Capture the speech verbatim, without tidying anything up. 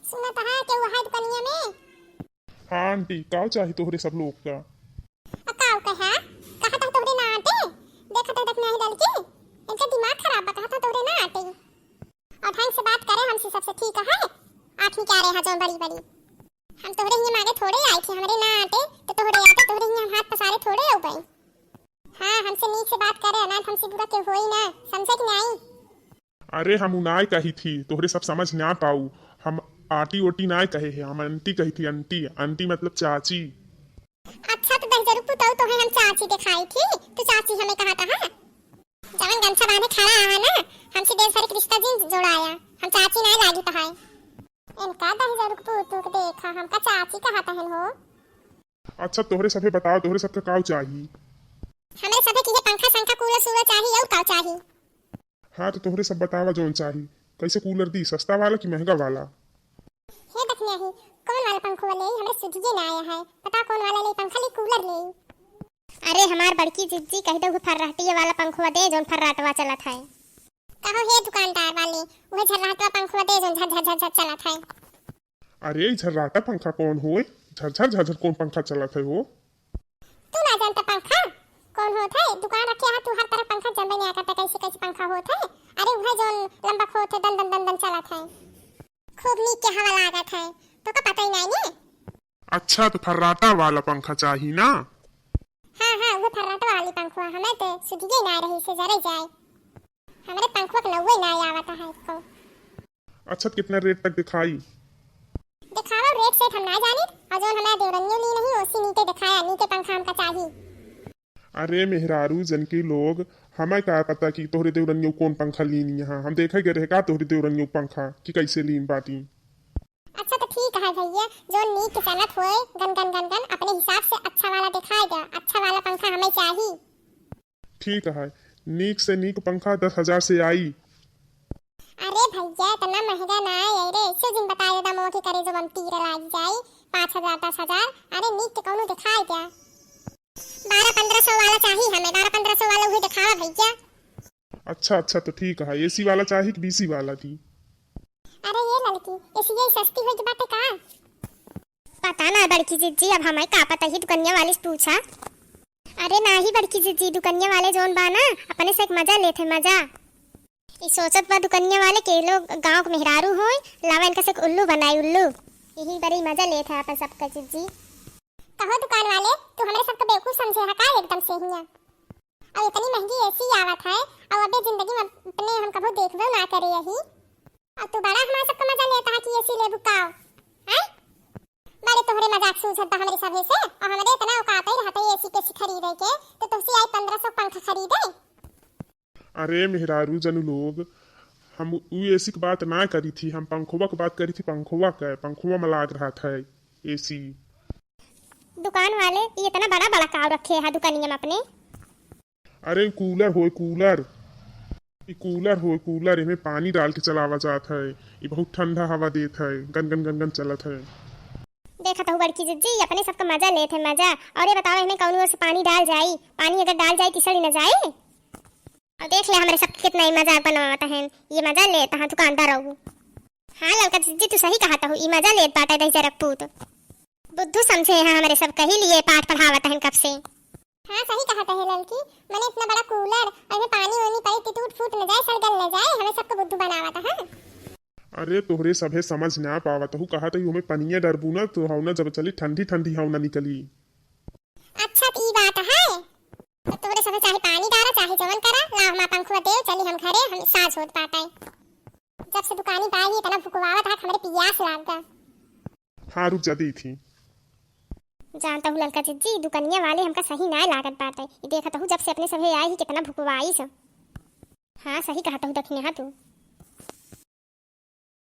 सुनत हा केहू है दुकनिया में? हाँ आंटी, काव चाही तोहरे सब लोग का? आ काव कहा? कहा था तोहरे ना आटे? देखा था दखना ही ललकी, इनका दिमाग खराब बा, कहा था तोहरे ना आटे। और ढंग से बात करे हमसे सबसे, ठीक है? आँखी क्या रहे हैं जो बड़ी बड़ी। हम तोहरे हियाँ मांगे थोड़े आई थी, हमरे ना आटे तो तोहरे आटे, तोहरे हियाँ हम हाथ पसारे थोड़े हो गई। हाँ, हमसे नीक से बात करे, अनाथ हमसे बुरा केहू होई ना, समझे कि नाई? अरे हम उ नाय कही थी, तोहरे सब समझ ना पाऊ। हम आटी ओटी नाय कहे है, हम आंटी कही थी, आंटी। आंटी मतलब चाची। अच्छा तो दहिजरू पुतऊ तोहे हम चाची दिखाई थी, तू चाची हमें कहा था, हाँ? जवन गमछा बांधे खड़ा आवा ना, हमसे देर सारे रिश्ता जिन जोड़ाया, हम चाची नाय लागी तहाय। इनका दहिजरू पुतऊ के देखा, हमका चाची कहा तहन हो। अच्छा तोहरे सभे बताओ, तोहरे सबके काव चाही? हमरे सभे की ये पंखा संखा कूलर सूलर चाही, और काव चाही? हाँ तो तोहरे सब बतावा जौन चाही। कैसे कूलर दी, सस्ता वाला कि महंगा वाला? हे दखनिया ही, कौन वाला पंखवा ले? हमरे सुधिये ना आया है, बता कौन वाला ले, पंखा ले कूलर ले? अरे हमार बड़की जिज्जी कह दो फर्राटिया वाला पंखवा दे जौन फर्राटवा चलत है। कहो हे दुकानदार वाले, उहे झर्राटवा पंखवा दे जौन झर झर झर झर चलत है। अरे ई झर्राटा पंखा कौन होय? झरझर झरझर कौन पंखा चलत है हो? तू ना जानता पंखा कौन होत है? दुकान रखे हा तू, हर तरफ पंखा जम्बे नहीं करता, कैसे कैसे पंखा होत है। अरे उहे जौन लंबा होत है, दन दन दन दन चलत है, खूब नीक के हवा लागत है, तो का पता ही नहीं ने। अच्छा तो फर्राटा वाला पंखा चाही ना? हाँ हाँ, वो फर्राटा वाली पंखवा, हमें तो सुधिये ना रही से जरे जाए। हमरे पंखवा के नौवे ना आवत है एको। अच्छा, तो कितना रेट तक दिखाई? दिखावा, रेट सेट हम ना जानी। और जौन हमारा देवरनियो ली नहीं, ओसी नीचे दिखाया, नीचे पंखा हमका चाही। अरे मेहरारू जन के लोग, हमें का पता कि तोहरे देवरनियो कौन पंखा लीनी है। हम देखे गए रहे का तोहरे देवरनियो पंखा कि कैसे लीन बाटी। अच्छा तो ठीक है भैया, जौन नीक चलत होए गन गन गन गन, अपने हिसाब से अच्छा वाला दिखाए दे। अच्छा वाला पंखा हमें चाही। ठीक है, नीक से नीक पंखा दस हजार से आई। अरे भैया, इतना महंगा ना है रे, ऐसे जिन बताए देता, मोह के करे जब हम तीर लाग जाई, पाँच हजार, दस हजार। अरे नीक के कौनो दिखाई दे। बारह पन्द्रह सौ वाला चाही हमें, बारह पन्द्रह सौ वाला उहे दिखावा भैया। अच्छा अच्छा, तो ठीक है, एसी वाला चाही कि बीसी वाला दी? अरे ये लड़की, एसी ये सस्ती होई के बाटे का? पता ना बड़की जिज्जी, अब हमें का पता ही, दुकनिया वाले से पूछा। अरे नाही बड़की जिज्जी, दुकनिया वाले जौन बा ना, अपने से एक मजा लेत है, मजा। ई सोचत बा दुकनिया वाले के लोग गाँव के मेहरारू होय, लावा इनका से एक उल्लू बनाई, उल्लू। यही बड़ी मजा लेत है अपन सबका जिज्जी। कहो दुकान वाले, तू हमरे सबका बेवकूफ समझे है का एकदम से हियाँ? और इतनी महंगी एसी आवत है, और अबे जिंदगी में अपने हम कभू देखबो ना करे यही। और तू बड़ा हमारे सबका मजा लेता है कि एसी लेबू का, हैं? बड़े तोहरे मजाक सूझत बा हमरे सभे से, और हमरे इतना औकात ही रहते एसी के खरीदे के, तो तोहसे आई पन्द्रह सौ पंखा खरीदे। अरे मेहरारू जनू लोग, हम उ एसी के बात ना करी थी, हम पंखवा के बात करी थी, पंखवा के, पंखवा में लाग रहा था एसी। दुकान वाले, ये इतना बड़ा बड़ा काव रखे है दुकानिया में अपने? अरे कूलर होय कूलर, ई कूलर होय कूलर, एमे पानी डाल के चलावा जात है। ई बहुत ठंडा हवा देत है, गन गन गन गन चलत है। देखत हूँ बड़की जिज्जी, अपने सबका मजा लेत है मजा। और ये बताओ, एमे कौन ओर से पानी डाल जाई? पानी अगर डाल जाई तो सड़ी न जाई? और देख ले हमरे सबके कितना ही मजाक बनावत हैं, ये मजा लेत हैं दुकानदार रहू। हाँ ललका जिज्जी, तू सही कहत हूँ, ई मजा लेत बाटे दहिजरक पूत। बुद्धू समझे हैं हमरे सब कही लिए पाठ पढ़ावत हैं कब से। हाँ सही कहत है ललकी, मने इतना बड़ा कूलर और एमे पानी ओनी पड़े तो टूट फूट न जाए, सड़ गल न जाए, हमें सबको बुद्धू बनावत है। अरे तोहरे सभे समझ ना पावत हूँ, कहत हूँ हमें पनिया डरबू ना तो हौना जब चली ठंडी ठंडी हौना निकली। अच्छा तो ई बात है, तो तोहरे सभे चाहे पानी डारा चाहे जवन करा, ला हमार पंखुआ देव, चली हम घरे, हम साँझ होत बाटे। जब से दुकानी पाई इतना भुकवावत है, हमरे पियास लाग गा। हाँ रुक जा दी थी। जानता हूँ ललका जिज्जी, दुकनिया वाले हमका सही ना लागत बाटे। ई देखत हूँ जब से अपने सभे आई ही कितना भुकवाई से। हाँ सही कहत हूँ दखिनिया तू।